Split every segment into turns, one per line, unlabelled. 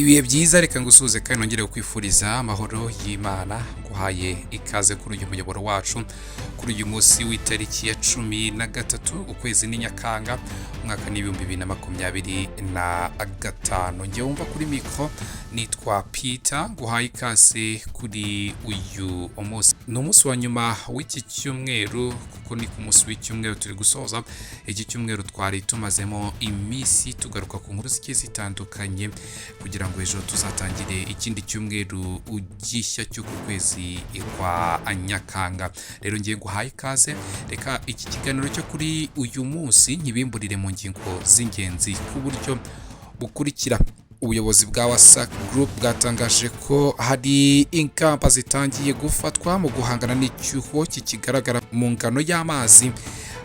Ibihe byiza, reka ngusuhuze kandi nongere kukwifuriza amahoro y'Imana. Nguhaye ikaze kuri uyu muyoboro wacu kuri uyu munsi w'itariki ya 13, ukwezi ni Nyakanga, umwaka ni 2025. Njye wumva kuri mikoro nitwa Peter, nguhaye ikaze kuri uyu munsi. Ni umunsi wa nyuma w'iki cyumweru, kuko ni ku munsi w'icyumweru turi gusoza iki cyumweru twari tumazemo iminsi tugaruka ku nkuru zigiye zitandukanye, kugira ngo ejo tuzatangire ikindi cyumweru gishya cyo ku kwezi kwa Nyakanga. Rero ngiye guhaye ikaze, reka iki kiganiro cyo kuri uyu munsi nkibimburire mu ngingo z'ingenzi ku buryo bukurikira. Ubuyobozi bwa WASAC Group bwatangaje ko hari ingamba zitangiye gufatwa mu guhangana n'icyuho kikigaragara mu ngano y'amazi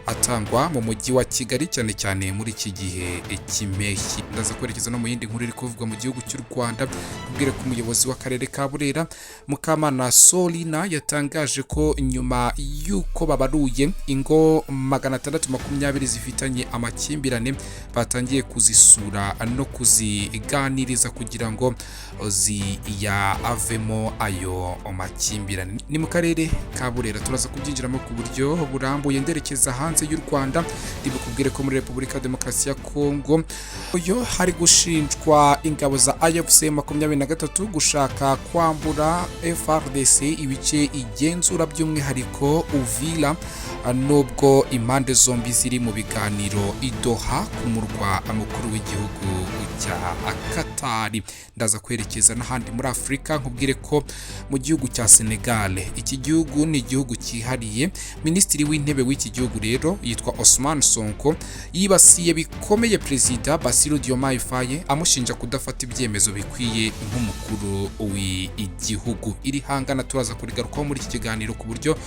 atangwa mu mujyi wa Kigali, cyane cyane muri iki gihe cy'impeshyi. Ndaza kwerekeza no mu yindi nkuru iri kuvugwa mu gihugu cy'u Rwanda, kubwira ko umuyobozi w'akarere ka Burera, Mukamana Solina, yatangaje ko nyuma y'uko babaruye ingo 620 zifitanye amakimbirane, batangiye kuzisura no kuziganiriza kugira ngo ziyavemo ayo makimbirane. Ni mu karere ka Burera, turaza kubyinjiramo ku buryo burambuye. Nderekeza hanze y'u Rwanda, ndibukubwire ko muri Repubulika Demokarasi ya Kongo uyu hari gushinjwa ingabo za AFC 23 gushaka kwambura FRDC ibice igenzura, by'umwihariko Uvira, nubwo impande zombi ziri mu biganiro i Doha ku murwa mukuru w'igihugu cya Katari. Ndaza kwerekeza n'ahandi muri Afurika, nkubwire ko mu gihugu cya Senegal, iki gihugu ni igihugu cyihariye. Minisitiri w'intebe w'iki gihugu rero yitwa Osman Sonko, yibasiye bikomeye Perezida Bassirou Diomaye Faye, amushinja kudafata ibyemezo bikwiye nk'umukuru w'igihugu. Iri hangana turaza kurigarukaho muri iki kiganiro ku buryo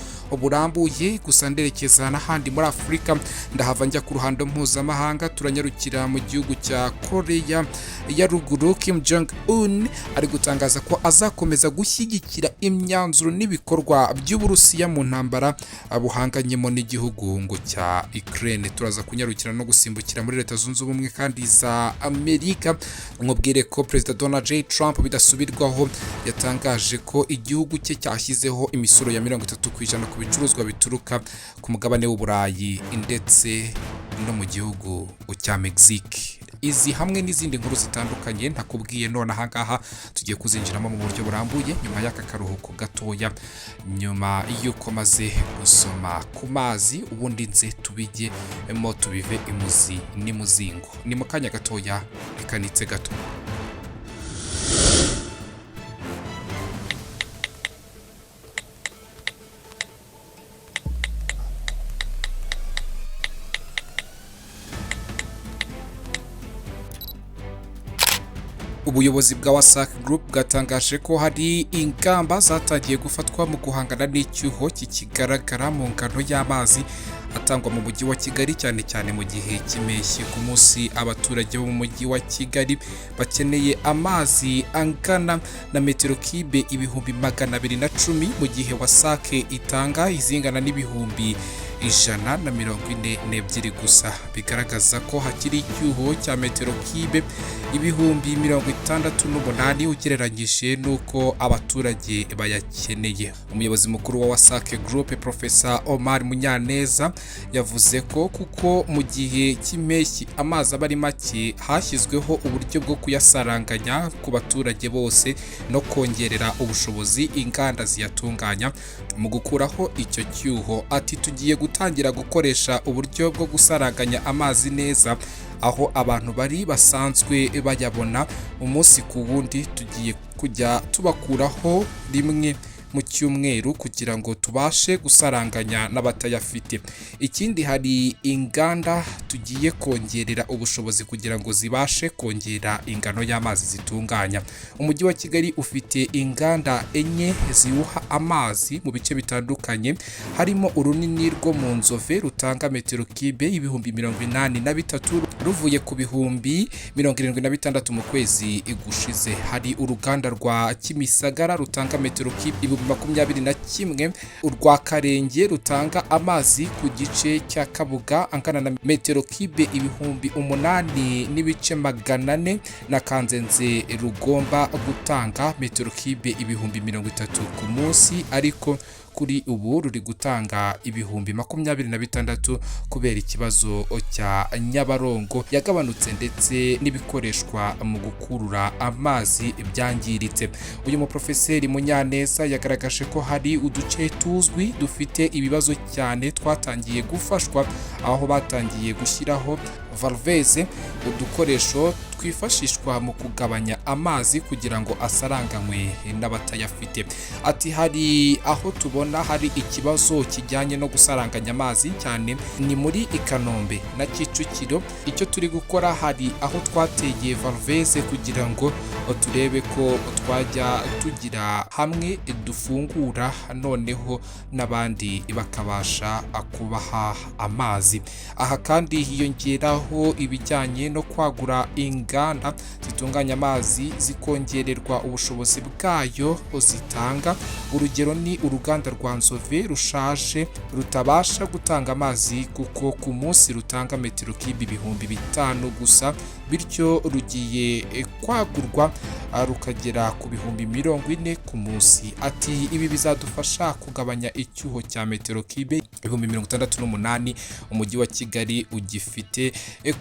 burambuye. Gusa nderekeza n'ahandi muri Afurika, ndahava njya ku ruhando mpuzamahanga, turanyarukira mu gihugu cya Korea ya Ruguru. Kim Jong Un ari gutangaza ko azakomeza gushyigikira imyanzuro n'ibikorwa by'Uburusiya mu ntambara buhanganyemo n'igihugu ngo cya Ukraine. Turaza kunyarukira no gusimbukira muri Leta Zunze Ubumwe kandi za Amerika, nkubwire ko Perezida Donald J Trump bidasubirwaho yatangaje ko igihugu cye cyashyizeho imisoro ya 30% ku bicuruzwa bituruka ku mugabane w'Uburayi ndetse no mu gihugu cya Mexique. Izi hamwe n'izindi nkuru zitandukanye ntakubwiye none ahangaha tugiye kuzinjiramo mu buryo burambuye nyuma y'aka karuhuko gatoya, nyuma y'uko maze gusoma ku mazi, ubundi nze tubijyemo tubive imuzi n'imuzingo. Ni mu kanya gatoya, reka nitse gato. Ubuyobozi bwa WASAC Group bwatangaje ko hari ingamba zatangiye gufatwa mu guhangana n'icyuho kikigaragara mu ngano y'amazi atangwa mu mujyi wa Kigali, cyane cyane mu gihe cy'impeshyi. Ku munsi, abaturage bo mu mujyi wa Kigali bakeneye amazi angana na metero kibe 210,000, mu gihe WASAC itanga izingana n'142,000 gusa, bigaragaza ko hakiri icyuho cya metero kibe 68,000 ugereranyije n'uko abaturage bayakeneye. Umuyobozi mukuru wa WASAC Group, Professor Omar Munyaneza, yavuze ko kuko mu gihe cy'impeshyi amazi aba ari make, hashyizweho uburyo bwo kuyasaranganya ku baturage bose no kongerera ubushobozi inganda ziyatunganya mu gukuraho icyo cyuho. Ati: "Tugiye gutangira gukoresha uburyo bwo gusaranganya amazi neza aho abantu bari basanzwe bayabona umunsi ku wundi. Tugiye kujya tubakuraho rimwe mu cyumweru kugira ngo tubashe gusaranganya n'abatayafite. Ikindi, hari inganda tugiye kongerera ubushobozi kugira ngo zibashe kongera ingano y'amazi zitunganya." Umujyi wa Kigali ufite inganda enye ziwuha amazi mu bice bitandukanye, harimo urunini rwo mu Nzove rutanga metero kibe 83,000, ruvuye ku 76,000 mu kwezi gushize. Hari uruganda rwa Kimisagara rutanga metero kibe 21,000. Urwa Karenge rutanga amazi ku gice cya Kabuga angana na metero kibe 8400, na Kanzenze rugomba gutanga metero kibe 30,000 ku munsi, ariko kuri ubu ruri gutanga 26,000 kubera ikibazo cya Nyabarongo yagabanutse ndetse n'ibikoreshwa mu gukurura amazi byangiritse. Uyu muprofeseri Munyaneza yagaragaje ko hari uduce tuzwi dufite ibibazo cyane twatangiye gufashwa, aho batangiye gushyiraho valves, udukoresho twifashishwa mu kugabanya amazi kugira ngo asaranganywe n'abatayafite. Ati: "Hari aho tubona hari ikibazo kijyanye no gusaranganya amazi cyane, ni muri Kanombe na Kicukiro. Icyo turi gukora, hari aho twateye valves kugira ngo turebe ko twajya tugira hamwe dufungura, noneho n'abandi bakabasha kubaha amazi." Aha kandi hiyongeraho ibijyanye no kwagura inganda zitunganya amazi, zikongererwa ubushobozi bwayo zitanga. Urugero ni uruganda rwa Nzove rushaje rutabasha gutanga amazi, kuko ku munsi rutanga metero kibe 5000 gusa, bityo rugiye kwagurwa rukagera ku 40,000 ku munsi. Ati: "Ibi bizadufasha kugabanya icyuho cya metero kibe 68,000 umujyi wa Kigali ugifite,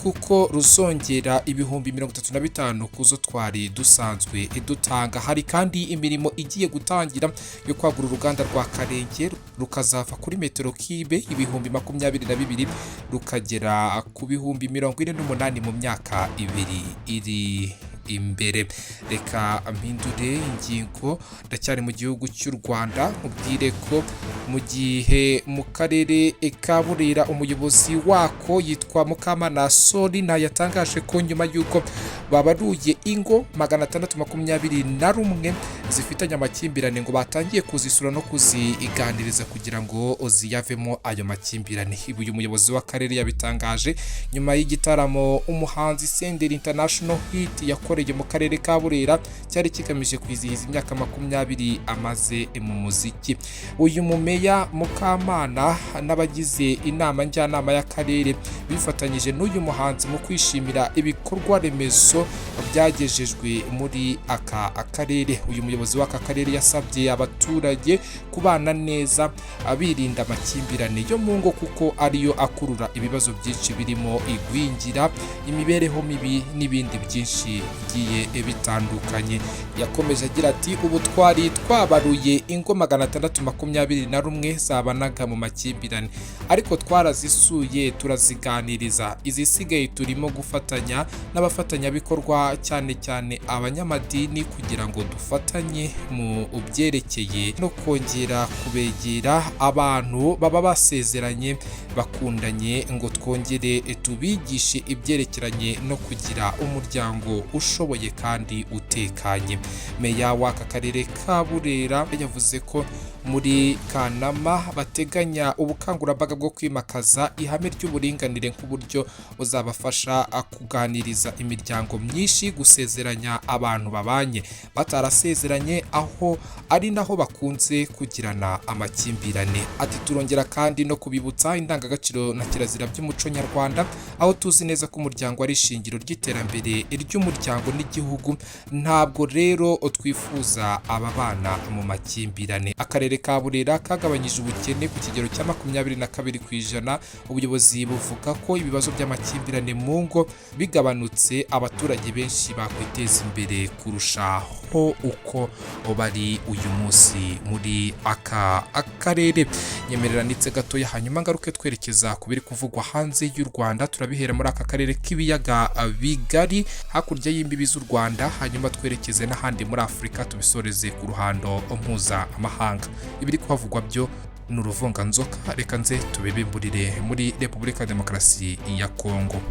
kuko ruzongera 35,000 kuzo twari dusanzwe dutanga." Hari kandi imirimo igiye gutangira yo kwagura uruganda rwa Karenge, rukazava kuri metero kibe 22,000 rukagera ku 48,000 mu myaka 2 iri imbere. Reka mpindure ingingo, ndacyari mu gihugu cy'u Rwanda, nkubwire ko mu gihe mu karere ka Burera umuyobozi wako yitwa Mukamana Solina yatangaje ko nyuma y'uko babaruye ingo 621 zifitanye amakimbirane, ngo batangiye kuzisura no kuziganiriza kugira ngo ziyavemo ayo makimbirane. Ibi uyu muyobozi w'akarere yabitangaje nyuma y'igitaramo umuhanzi Senderi International Hit yakoreye mu karere ka Burera, cyari kigamije kwizihiza imyaka 20 amaze mu muziki. Uyu mumeya Mukamana n'abagize inama njyanama y'akarere bifatanyije n'uyu muhanzi mu kwishimira ibikorwa remezo byagejejwe muri aka karere. Uyu muyobozi w'aka karere yasabye abaturage kubana neza, birinda amakimbirane yo mu ngo, kuko ariyo akurura ibibazo byinshi birimo igwingira, imibereho mibi n'ibindi byinshi bigiye bitandukanye. Yakomeje agira ati: "Ubu twari twabaruye ingo 621 zabanaga mu makimbirane, ariko twarazisuye turaziganiriza. Izisigaye turimo gufatanya n'abafatanyabikorwa, cyane cyane abanyamadini, kugira ngo dufatanye mu byerekeye no kongera kubegera abantu baba basezeranye bakundanye, ngo twongere tubigishe ibyerekeranye no kugira umuryango ushoboye kandi utekanye." Meya w'aka karere ka Burera yavuze ko muri Kanama bateganya ubukangurambaga bwo kwimakaza ihame ry'uburinganire nk'uburyo buzabafasha kuganiriza imiryango myinshi, gusezeranya abantu babanye batarasezeranye, aho ari naho bakunze kugirana amakimbirane. Ati: "Turongera kandi no kubibutsa indangagaciro na kirazira by'umuco nyarwanda, aho tuzi neza ko umuryango ari ishingiro ry'iterambere ry'umuryango n'igihugu. Ntabwo rero twifuza aba bana mu makimbirane." Akarere ka Burera kagabanyije ubukene ku kigero cya 22%. Ubuyobozi buvuga ko ibibazo by'amakimbirane mu ngo bigabanutse, abaturage benshi bakwiteza imbere kurushaho uko bari uyu munsi muri aka karere. Nyemerera nitse gatoya, hanyuma ngaruke twerekeza ku biri kuvugwa hanze y'u Rwanda. Turabihera muri aka karere k'ibiyaga bigari hakurya y'imbibi z'u Rwanda, hanyuma twerekeze n'ahandi muri Afurika, tubisoreze ku ruhando mpuzamahanga. Ibiri kuhavugwa byo ni uruvunganzoka. Reka nze tubibimburire muri Repubulika ya Demokarasi ya Kongo.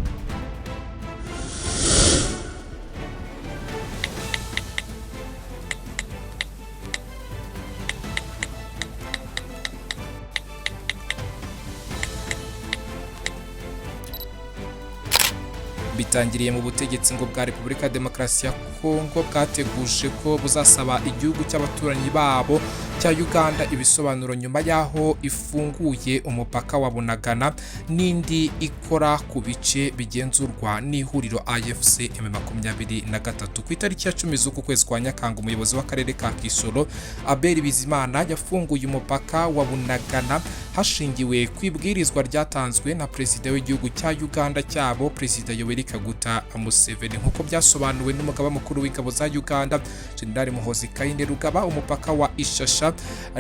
Bitangiriye mu butegetsi ngo bwa Repubulika ya Demokarasi ya Kongo bwateguje ko buzasaba igihugu cy'abaturanyi babo cya Uganda ibisobanuro nyuma y'aho ifunguye umupaka wa Bunagana n'indi ikora ku bice bigenzurwa n'ihuriro AFC M23. Ku itariki ya 10 z'uku kwezi kwa Nyakanga, umuyobozi w'akarere ka Kisoro, Abel Bizimana, yafunguye umupaka wa Bunagana hashingiwe ku ibwirizwa ryatanzwe na perezida w'igihugu cya Uganda cyabo, Perezida Yoweri Kaguta Museveni. Nk'uko byasobanuwe n'umugaba mukuru w'ingabo za Uganda, General Muhoozi Kainerugaba, umupaka wa Ishasha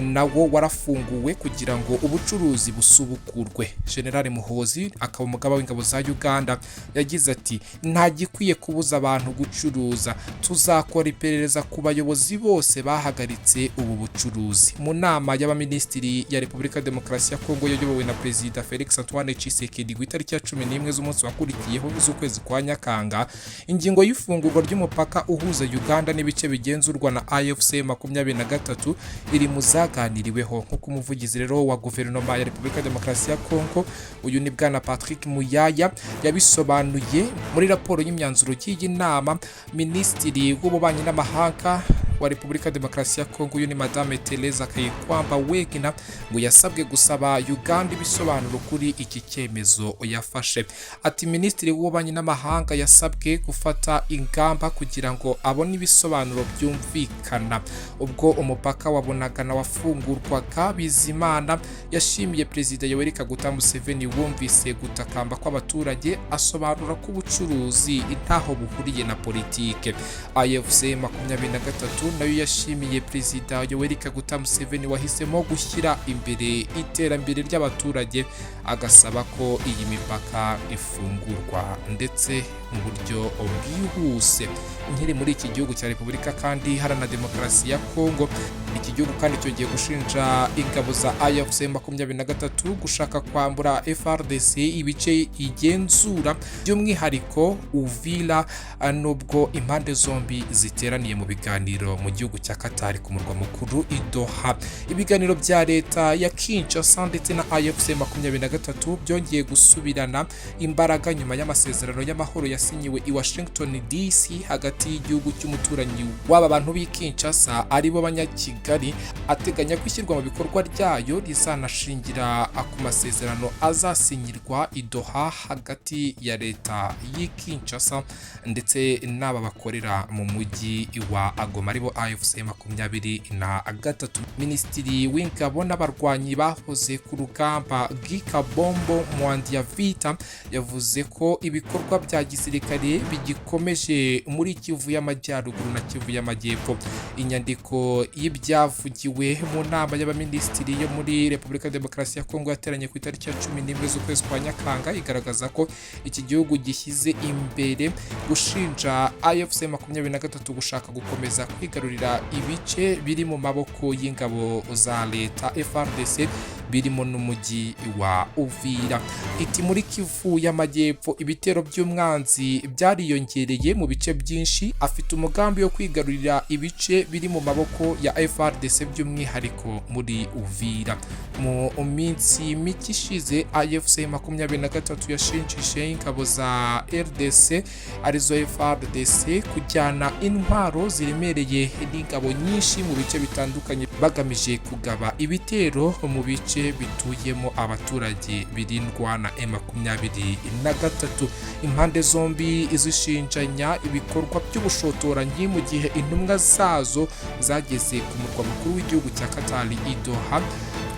nawo warafunguwe kugira ngo ubucuruzi busubukurwe. General Muhoozi, akaba umugaba w'ingabo za Uganda, yagize ati: "Nta gikwiye kubuza abantu gucuruza. Tuzakora iperereza ku bayobozi bose bahagaritse ubu bucuruzi." Mu nama y'abaminisitiri ya Repubulika Demokarasi ya Kongo yayobowe na Perezida Felix Antoine Tshisekedi ku itariki ya 11 z'umunsi wakurikiyeho z'ukwezi kwa Nyakanga, ingingo y'ifungurwa ry'umupaka uhuza Uganda n'ibice bigenzurwa na AFC 23 iri mu zaganiriweho. Nk'uko umuvugizi rero wa guverinoma ya Repubulika Demokarasi ya Kongo, uyu ni Bwana Patrick Muyaya, yabisobanuye muri raporo y'imyanzuro y'iyi nama, Minisitiri w'Ububanyi n'Amahanga wa Repubulika Demokarasi ya Kongo, uyu ni Madame Teresa Kayikwamba Wegner, ngo yasabwe gusaba Uganda ibisobanuro kuri iki cyemezo yafashe. Ati: "Minisitiri w'Ububanyi n'Amahanga yasabwe gufata ingamba kugira ngo abone ibisobanuro byumvikana." Ubwo umupaka wa Bunagana wafungurwaga, Bizimana yashimiye Perezida Yoweri Kaguta Museveni wumvise gutakamba kw'abaturage, asobanura ko ubucuruzi ntaho buhuriye na politike. AFC 23 nayo yashimiye Perezida Yoweri Kaguta Museveni wahisemo gushyira imbere iterambere ry'abaturage, agasaba ko iyi mipaka ifungurwa ndetse mu buryo bwihuse. Nkiri muri iki gihugu cya Repubulika kandi Iharanira Demokarasi ya Kongo, iki gihugu kandi cyongeye gushinja ingabo za AFC 23 gushaka kwambura FARDC ibice igenzura, by'umwihariko Uvira, nubwo impande zombi ziteraniye mu biganiro mu gihugu cya Qatar ku murwa mukuru i Doha. Ibiganiro bya leta ya Kinshasa ndetse na AFC 23 byongeye gusubirana imbaraga nyuma y'amasezerano y'amahoro yasinyiwe i Washington DC hagati y'igihugu cy'umuturanyi w'aba bantu b'i Kinshasa, aribo Banyakigali, ateganya ko ishyirwa mu bikorwa ryayo rizanashingira ku masezerano azasinyirwa i Doha hagati ya leta y'i Kinshasa ndetse n'aba bakorera mu mujyi wa Goma, aribo AFC 23. Minisitiri w'ingabo n'abarwanyi bahoze ku rugamba, Guy Kabombo Muadiamvita, yavuze ko ibikorwa bya gisirikare bigikomeje muri Kivu y'Amajyaruguru na Kivu y'Amajyepfo. Inyandiko y'ibyavugiwe mu nama y'abaminisitiri yo muri Repubulika Demokarasi ya Kongo yateranye ku itariki ya 11 z'ukwezi kwa Nyakanga igaragaza ko iki gihugu gishyize imbere gushinja AFC 23 gushaka gukomeza kwigarurira ibice biri mu maboko y'ingabo za leta FARDC, birimo n'umujyi wa Uvira. Iti: "Muri Kivu y'Amajyepfo ibitero by'umwanzi byariyongereye mu bice byinshi. Afite umugambi wo kwigarurira ibice biri mu maboko ya FARDC, by'umwihariko muri Uvira." Mu minsi mike ishize, AFC 23 yashinjije ingabo za RDC, arizo FARDC, kujyana intwaro ziremereye n'ingabo nyinshi mu bice bitandukanye bagamije kugaba ibitero mu bice bituyemo abaturage birindwa na M23. Impande zombi zishinjanya ibikorwa by'ubushotoranyi mu gihe intumwa zazo zageze ku murwa mukuru w'igihugu cya Qatar i Doha,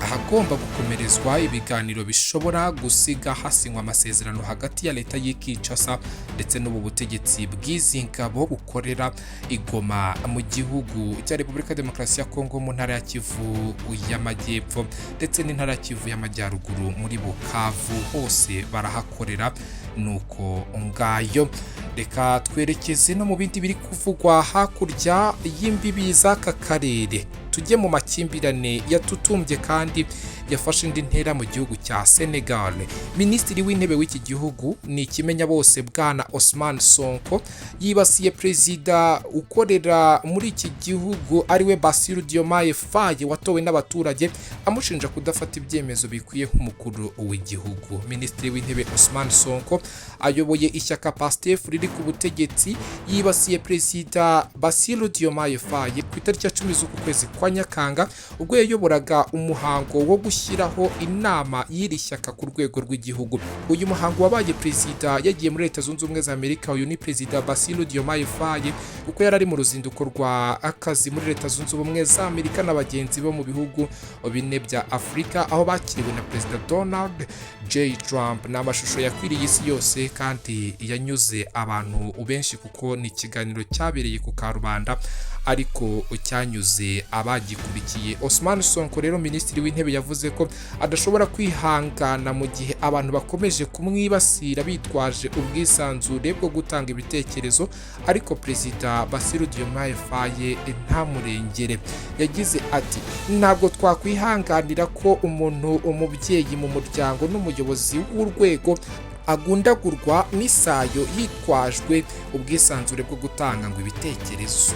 ahagomba gukomerezwa ibiganiro bishobora gusiga hasinywa amasezerano hagati ya leta y'i Kinshasa ndetse n'ubu butegetsi bw'izi ngabo bukorera i Goma mu gihugu cya Repubulika Demokarasi ya Kongo, mu ntara ya Kivu y'Amajyepfo ndetse n'intara ya Kivu y'Amajyaruguru. Muri Bukavu hose barahakorera. Nuko ngayo, reka twerekeze no mu bindi biri kuvugwa hakurya y'imbibi z'aka karere, tujye mu makimbirane yatutumbye kandi yafashe indi ntera mu gihugu cya Senegal. Minisitiri w'intebe w'iki gihugu ni ikimenya bose, bwana Ousmane Sonko, yibasiye perezida ukorera muri iki gihugu, ariwe Bassirou Diomaye Faye watowe n'abaturage, amushinja kudafata ibyemezo bikwiye nk'umukuru w'igihugu. Minisitiri w'intebe Ousmane Sonko ayoboye ishyaka Pastef riri ku butegetsi. Yibasiye perezida Bassirou Diomaye Faye ku itariki ya 10 z'uku kwezi kwa Nyakanga, ubwo yayoboraga umuhango wo gushyiraho inama y'iri shyaka ku rwego rw'igihugu. Uyu muhango wabaye perezida yagiye muri Leta Zunze Ubumwe za Amerika. Uyu ni perezida Bassirou Diomaye Faye, kuko yari ari mu ruzinduko rwa akazi muri Leta Zunze Ubumwe za Amerika na bagenzi bo mu bihugu bine bya Afurika, aho bakiriwe na perezida Donald J Trump. Ni amashusho yakwiriye isi yose kandi yanyuze abantu benshi, kuko ni ikiganiro cyabereye ku karubanda ariko cyanyuze abagikurikiye. Ousmane Sonko rero, minisitiri w'intebe, yavuze ko adashobora kwihangana mu gihe abantu bakomeje kumwibasira bitwaje ubwisanzure bwo gutanga ibitekerezo, ariko perezida Bassirou Diomaye Faye ntamurengere. Yagize ati: "Ntabwo twakwihanganira ko umuntu, umubyeyi mu muryango n'umuyobozi w'urwego, agundagurwa n'isayo hitwajwe ubwisanzure bwo gutanga ngo ibitekerezo."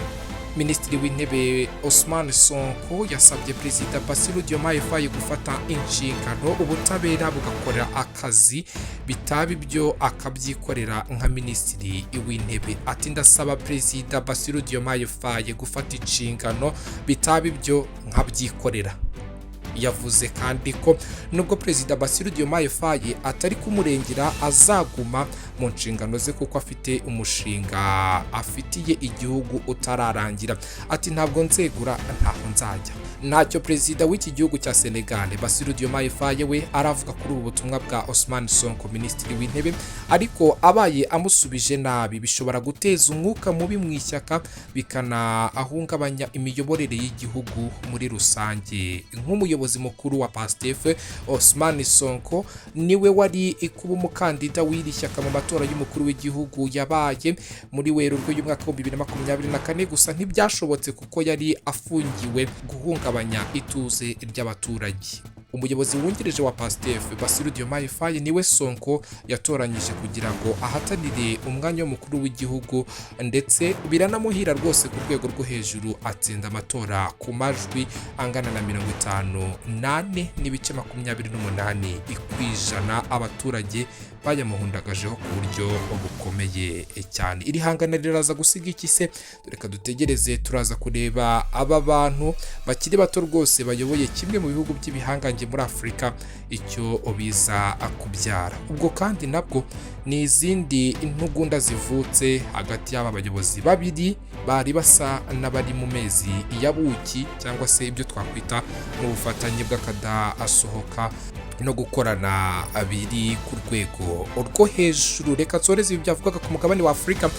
Minisitiri w'intebe Ousmane Sonko yasabye perezida Bassirou Diomaye Faye gufata inshingano, ubutabera bugakora akazi, bitaba ibyo akabyikorera nka minisitiri w'intebe. Ati: "Ndasaba perezida Bassirou Diomaye Faye gufata inshingano, bitaba ibyo nkabyikorera." Yavuze kandi ko nubwo perezida Bassirou Diomaye Faye atari kumurengera, azaguma mu nshingano ze kuko afite umushinga afitiye igihugu utararangira. Ati: "Ntabwo nzegura, ntaho nzajya." Ntacyo perezida w'iki gihugu cya Senegal Bassirou Diomaye Faye we aravuga kuri ubu butumwa bwa Ousmane Sonko, minisitiri w'intebe, ariko abaye amusubije nabi bishobora guteza umwuka mubi mu ishyaka, bikanahungabanya imiyoborere y'igihugu muri rusange. Nk'umuyobozi mukuru wa Pastef, Ousmane Sonko niwe wari kuba umukandida w'iri shyaka mu matora y'umukuru w'igihugu yabaye muri Werurwe y'umwaka wa 2024, gusa ntibyashobotse kuko yari afungiwe guhungabanya ituze ry'abaturage. Umuyobozi wungirije wa Pastef Bassirou Diomaye Faye niwe Sonko yatoranyije kugira ngo ahatanire umwanya w'umukuru w'igihugu, ndetse biranamuhira rwose ku rwego rwo hejuru, atsinda amatora ku majwi angana na 54.28%. Abaturage bayamuhundagajeho ku buryo bukomeye cyane. Iri hangana riraza gusiga iki se? Reka dutegereze, turaza kureba aba bantu bakiri bato rwose bayoboye kimwe mu bihugu by'ibihangange muri Afurika icyo biza kubyara. Ubwo kandi nabwo ni izindi ntugunda zivutse hagati y'aba bayobozi babiri bari basa n'abari mu mezi ya buki, cyangwa se ibyo twakwita mu bufatanye bw'akadasohoka no gukorana biri ku rwego rwo hejuru. Reka nsoreze ibi byavugaga ku mugabane wa Afurika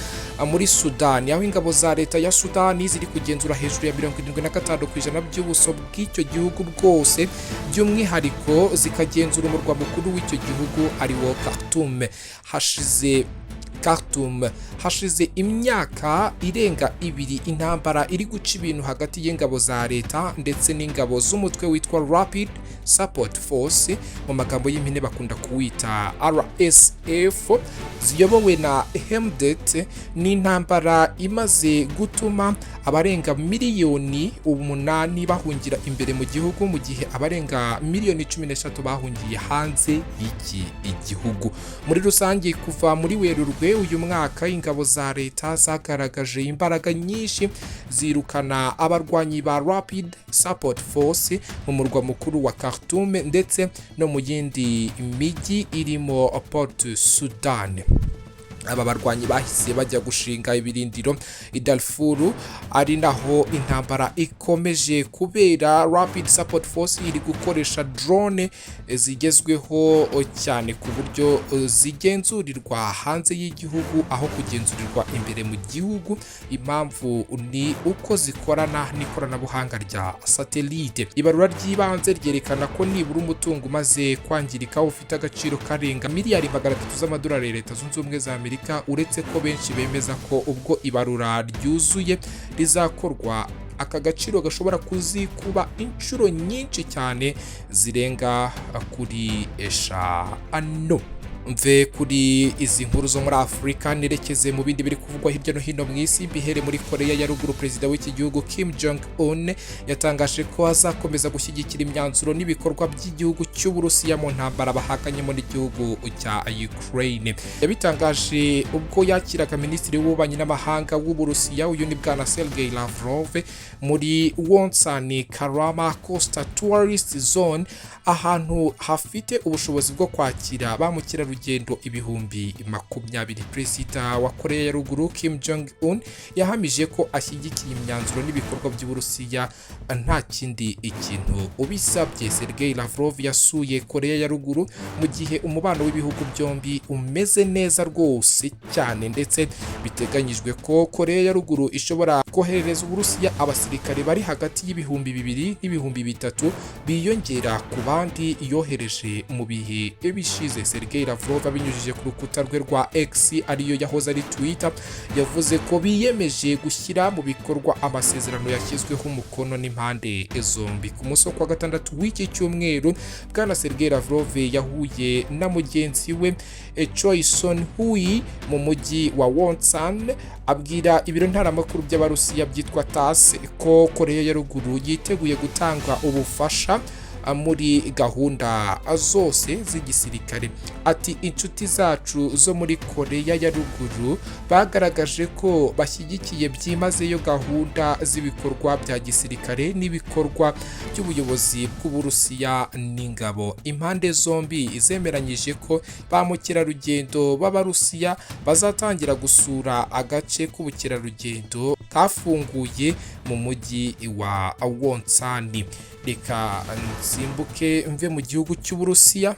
muri Sudani, aho ingabo za leta ya Sudani ziri kugenzura hejuru ya 75% by'ubuso bw'icyo gihugu bwose, by'umwihariko zikagenzura umurwa mukuru w'icyo gihugu, ari wo Khartoum. Hashize imyaka irenga 2 intambara iri guca ibintu hagati y'ingabo za leta ndetse n'ingabo z'umutwe witwa Rapid Support Force, mu magambo y'impine bakunda kuwita RSF, ziyobowe na Hemdet. Ni intambara imaze gutuma abarenga miliyoni 8 bahungira imbere mu gihugu, mu gihe abarenga miliyoni 13 bahungiye hanze y'iki igihugu muri rusange. Kuva muri Werurwe uyu mwaka, ingabo za leta zagaragaje imbaraga nyinshi zirukana abarwanyi ba Rapid Support Force mu murwa mukuru wa Khartoum ndetse no mu yindi mijyi irimo Port Sudan. Aba barwanyi bahise bajya gushinga ibirindiro i Darfur, ari naho intambara ikomeje kubera. Rapid Support Force iri gukoresha drone zigezweho cyane ku buryo zigenzurirwa hanze y'igihugu aho kugenzurirwa imbere mu gihugu. Impamvu ni uko zikorana n'ikoranabuhanga rya satellite. Ibarura ry'ibanze ryerekana ko nibura umutungo umaze kwangirika ufite agaciro karenga miliyari 300 z'amadolari ya Leta Zunze Ubumwe za Amerika, uretse ko benshi bemeza ko ubwo ibarura ryuzuye rizakorwa Aka gaciro gashobora kuzikuba inshuro nyinshi cyane zirenga kuri 5. Mve kuri izi nkuru zo muri Afurika, nerekeze mu bindi biri kuvugwa hirya no hino mu isi, bihere muri Korea ya Ruguru. Perezida w'iki gihugu, Kim Jong Un, yatangaje ko azakomeza gushyigikira imyanzuro n'ibikorwa by'igihugu cy'Uburusiya mu ntambara bahanganyemo n'igihugu cya Ukraine. Yabitangaje ubwo yakiraga Minisitiri w'Ububanyi n'Amahanga w'Uburusiya, uyu ni Bwana Sergei Lavrov, muri Wonsan Kalama Coastal Tourist Zone, ahantu hafite ubushobozi bwo kwakira ba mukerarugendo 20,000. Perezida wa Korea ya Ruguru, Kim Jong Un, yahamije ko ashyigikiye imyanzuro n'ibikorwa by'Uburusiya nta kindi ikintu ubisabye. Sergei Lavrov yasuye Korea ya Ruguru mu gihe umubano w'ibihugu byombi umeze neza rwose cyane, ndetse biteganyijwe ko Korea ya Ruguru ishobora koherereza Uburusiya abasirikare bari hagati y'2000 n'3000 biyongera ku bandi yohereje mu bihe bishize. Sergei Lavrov, abinyujije ku rukuta rwe rwa X, ariyo yahoze ari Twitter, yavuze ko biyemeje gushyira mu bikorwa amasezerano yashyizweho umukono n'impande zombi. Ku munsi wo kuwa gatandatu w'iki cyumweru, Bwana Sergei Lavrov yahuye na mugenzi we Choi Son Hui mu mujyi wa Wonsan, abwira ibiro ntaramakuru by'Abarusiya byitwa TASS ko Korea ya Ruguru yiteguye gutanga ubufasha muri gahunda zose z'igisirikare. Ati: "Inshuti zacu zo muri Korea ya Ruguru bagaragaje ko bashyigikiye byimazeyo gahunda z'ibikorwa bya gisirikare n'ibikorwa by'ubuyobozi bw'Uburusiya n'ingabo." Impande zombi zemeranyije ko ba mukerarugendo b'Abarusiya bazatangira gusura agace k'ubukerarugendo kafunguye mu mujyi wa Wonsan. Reka nsimbuke mve mu gihugu cy'Uburusiya,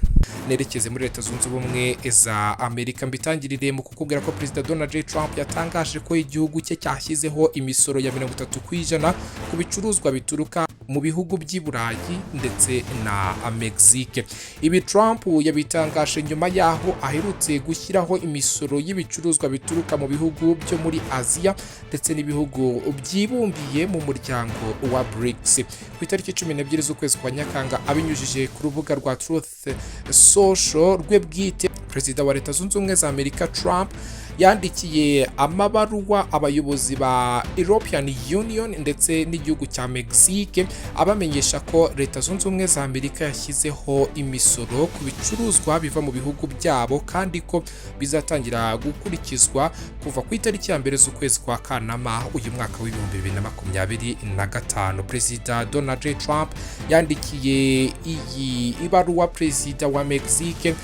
nerekeze muri Leta Zunze Ubumwe za Amerika, mbitangirire mu kukubwira ko Perezida Donald J Trump yatangaje ko igihugu cye cyashyizeho imisoro ya 30% ku bicuruzwa bituruka mu bihugu by'i Burayi ndetse na Mexique. Ibi Trump yabitangaje nyuma y'aho aherutse gushyiraho imisoro y'ibicuruzwa bituruka mu bihugu byo muri Aziya ndetse n'ibihugu byibumbiye mu muryango wa BRICS. Ku itariki 12 z'ukwezi kwa Nyakanga, abinyujije ku rubuga rwa Truth Social rwe bwite, Perezida wa Leta Zunze Ubumwe za Amerika Trump yandikiye amabaruwa abayobozi ba European Union ndetse n'igihugu cya Mexique, abamenyesha ko Leta Zunze Ubumwe za Amerika yashyizeho imisoro ku bicuruzwa biva mu bihugu byabo, kandi ko bizatangira gukurikizwa kuva ku itariki ya 1 z'ukwezi kwa Kanama uyu mwaka w'2025. Perezida Donald J Trump yandikiye iyi ibaruwa Perezida wa Mexique,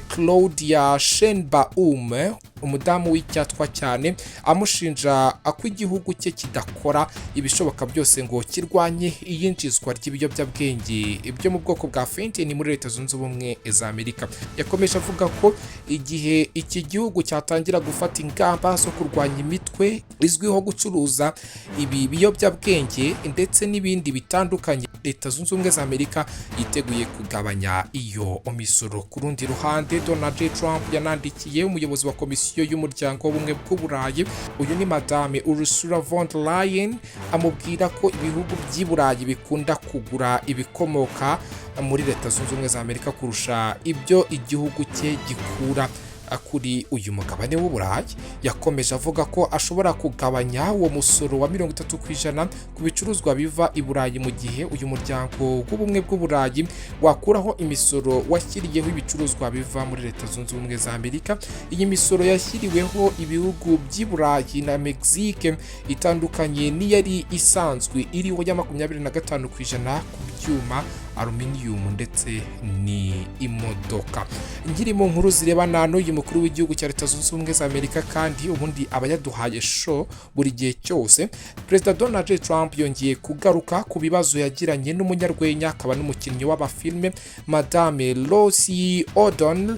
Claudia Sheinbaum, umudamu w'icyatwa cyane, amushinja ko igihugu cye kidakora ibishoboka byose ngo kirwanye iyinjizwa ry'ibiyobyabwenge byo mu bwoko bwa fentanyl muri Leta Zunze Ubumwe za Amerika. Yakomeje avuga ko igihe iki gihugu cyatangira gufata ingamba zo kurwanya imitwe izwiho gucuruza ibi biyobyabwenge ndetse n'ibindi bitandukanye, Leta Zunze Ubumwe za Amerika yiteguye kugabanya iyo misoro. Ku rundi ruhande, Donald J Trump yanandikiye umuyobozi wa Komisiyo y'Umuryango w'Ubumwe bw'Uburayi, uyu ni Madame Ursula von der Leyen, amubwira ko ibihugu by'i Burayi bikunda kugura ibikomoka muri Leta Zunze Ubumwe za Amerika kurusha ibyo igihugu cye gikura kuri uyu mugabane w'Uburayi. Yakomeje avuga ko ashobora kugabanya uwo musoro wa 30% ku bicuruzwa biva i Burayi mu gihe uyu muryango w'Ubumwe bw'Uburayi wakuraho imisoro washyiriyeho ibicuruzwa biva muri Leta Zunze Ubumwe za Amerika. Iyi misoro yashyiriweho ibihugu by'i Burayi na Mexique itandukanye n'iyari isanzwe iriho ya 25% ku byuma, aluminium ndetse ni imodoka. Nkiri mu nkuru zirebana n'uyu mukuru w'igihugu cya Leta Zunze Ubumwe za Amerika, kandi ubundi aba yaduhaye show buri gihe cyose, Perezida Donald J Trump yongeye kugaruka ku bibazo yagiranye n'umunyarwenya akaba n'umukinnyi w'abafilme, Madame Rosie O'Donnell,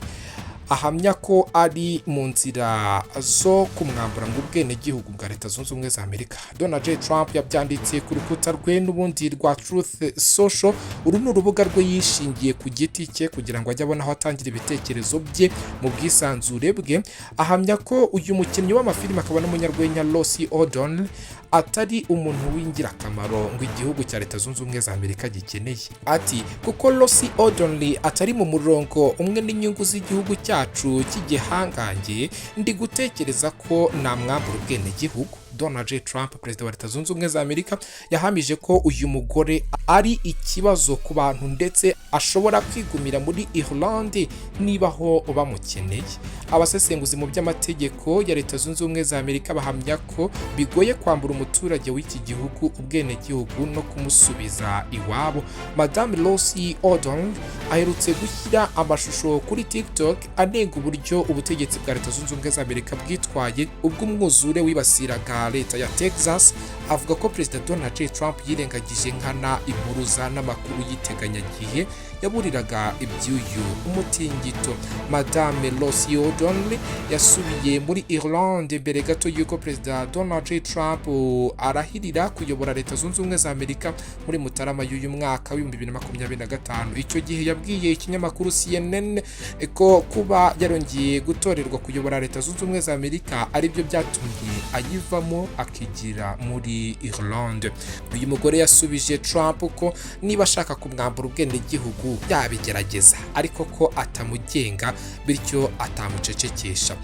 ahamya ko ari mu nzira zo kumwambura ngo ubwenegihugu bwa Leta Zunze Ubumwe za Amerika. Donald J Trump yabyanditse ku rukuta rwe n'ubundi rwa Truth Social. Uru ni urubuga rwe yishingiye ku giti cye kugira ngo ajye abona aho atangira ibitekerezo bye mu bwisanzure bwe, ahamya ko uyu mukinnyi w'amafilime akaba n'umunyarwenya Rosie O'Donnell atari umuntu w'ingirakamaro ngo igihugu cya Leta Zunze Ubumwe za Amerika gikeneye. Ati: "Kuko Rosie O'Donnell atari mu murongo umwe n'inyungu z'igihugu cyacu cy'igihangange, ndi gutekereza ko namwambura ubwenegihugu." Donald J Trump, perezida wa Leta Zunze Ubumwe za Amerika, yahamije ko uyu mugore ari ikibazo ku bantu, ndetse ashobora kwigumira muri Irlande niba ho bamukeneye. Abasesenguzi mu by'amategeko ya Leta Zunze Ubumwe za Amerika bahamya ko bigoye kwambura umuturage w'iki gihugu ubwenegihugu no kumusubiza iwabo. Madame Rosie O'Donnell aherutse gushyira amashusho kuri TikTok anenga uburyo ubutegetsi bwa Leta Zunze Ubumwe za Amerika bwitwaye ubwo umwuzure wibasiraga leta ya Texas, avuga ko Perezida Donald J Trump yirengagije nkana impuruza n'amakuru y'iteganyagihe yaburiraga iby'uyu umutingito. Madame Rosie O'Donnell yasubiye muri Irlande mbere gato y'uko Perezida Donald J Trump arahirira kuyobora Leta Zunze Ubumwe za Amerika muri Mutarama y'uyu mwaka w'2025. Icyo gihe yabwiye ikinyamakuru CNN ko kuba yarongeye gutorerwa kuyobora Leta Zunze Ubumwe za Amerika aribyo byatumye ayivamo akigira muri Irlande. Uyu mugore yasubije Trump ko niba ashaka kumwambura ubwenegihugu yabigerageza, ariko ko atamugenga, bityo atamucecekesha.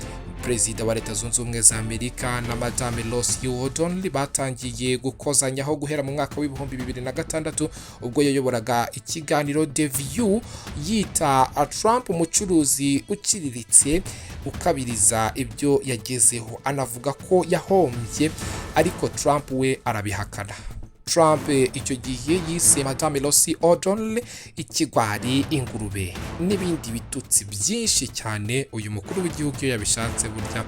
Perezida wa Leta Zunze Ubumwe za Amerika na Madame Rosie O'Donnell batangiye gukozanyaho guhera mu mwaka w'2006, ubwo yayoboraga ikiganiro The View, yita Trump umucuruzi uciriritse ukabiriza ibyo yagezeho, anavuga ko yahombye, ariko Trump we arabihakana. Trump icyo gihe yise Madame Rosie O'Donnell ikigwari, ingurube n'ibindi bitutsi byinshi cyane. Uyu mukuru w'igihugu iyo yabishatse burya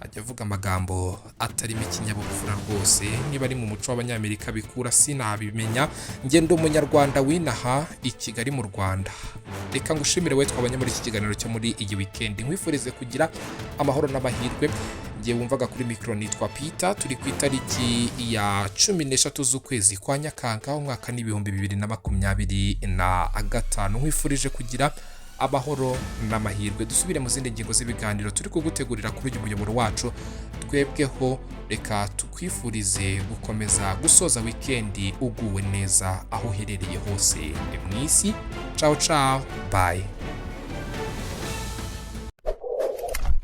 ajya avuga amagambo atarimo ikinyabupfura rwose. Niba ari mu muco w'Abanyamerika bikura sinabimenya. Njye ndi Umunyarwanda winaha i Kigali mu Rwanda. Reka ngushimire we twabanye muri iki kiganiro cyo muri iyi weekend, nkwifurize kugira amahoro n'amahirwe. Ngiye wumvaga kuri mikoro nitwa Peter. Turi ku itariki ya 13 z'ukwezi kwa Nyakanga, umwaka n'2025. Nkwifurije kugira amahoro n'amahirwe. Dusubire mu zindi ngingo z'ibiganiro turi kugutegurira kuri uyu muyoboro wacu. Twebweho reka tukwifurize gukomeza gusoza wikendi uguwe neza aho uherereye hose mu isi. Ciao ciao, bye.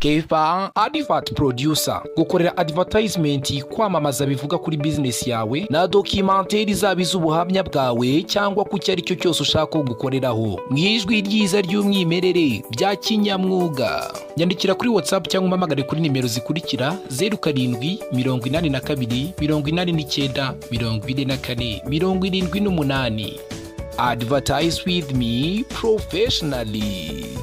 Kefa Advert Producer gukorera advertisement, kwamamaza bivuga kuri business yawe na documentaire, zaba iz'ubuhamya bwawe cyangwa ku cyo ari cyo cyose ushaka ko gukoreraho mu ijwi ryiza ry'umwimerere bya kinyamwuga. Nyandikira kuri WhatsApp cyangwa umpamagare kuri nimero zikurikira: 0782894478. Advertise with me professionally.